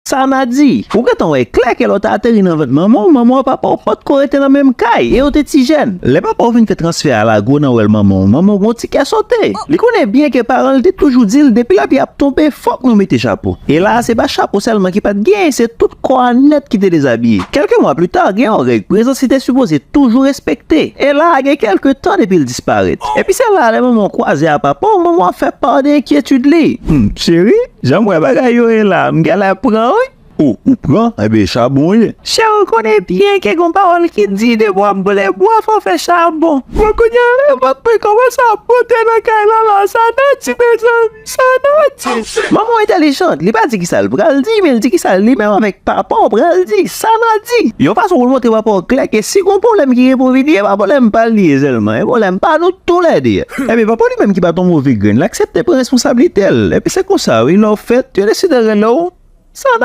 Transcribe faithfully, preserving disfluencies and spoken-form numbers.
Sa n a di? Ou gentan wè klè ke lè w te ateri nan vant manman w, manman w ak papa w potko rete nan menm kay, e yo te ti jèn. Lè papa w vin fè transfè a Lago nan wèl manman w, manman w gen yon ti kè sote. Li konnen byen ke paran l te toujou di l depi lapli ap tonbe, fòk nou mete chapo. E la a, se pa chapo sèlman ki pa t genyen, se tout kò a nèt ki te dezabiye. Kèlke mwa pli ta, gen yon règ, prezans li te sipoze toujou respekte. E la a, gen kèlke tan depi l disparèt. Epi se la a, lè manman w kwaze a papa w, manman w ap fè pa de enkyetid li. Hmm, cheri, jan m wè bagay yo ye la, m genlè pran, wi. O, ou pran? Enben, chabon w ye. Cheri, ou konnen byen ke gen yon pawòl ki di, de bwa boule bwa, fò fè chabon. Bon, kounye a, lè m ap pran, kòman sa pote nan kay la la, sa n a di, mezanmi, sa n a di. Manman w entèlijant, li pa di kisa l pral di, men l di kisa li menm avèk papa w pral di, sa n a di. Yon fason pou l montre papa w klè ke si gen yon pwoblèm ki gen pou vini, e pa pwoblèm pa l li ye sèlman, e pwoblèm pa nou toulède. Enben, papa w li menm ki pa t yon move grenn, l aksepte pran responsablite l. Epi se konsa, wi, lè w fèt, yo deside rele w, sa n a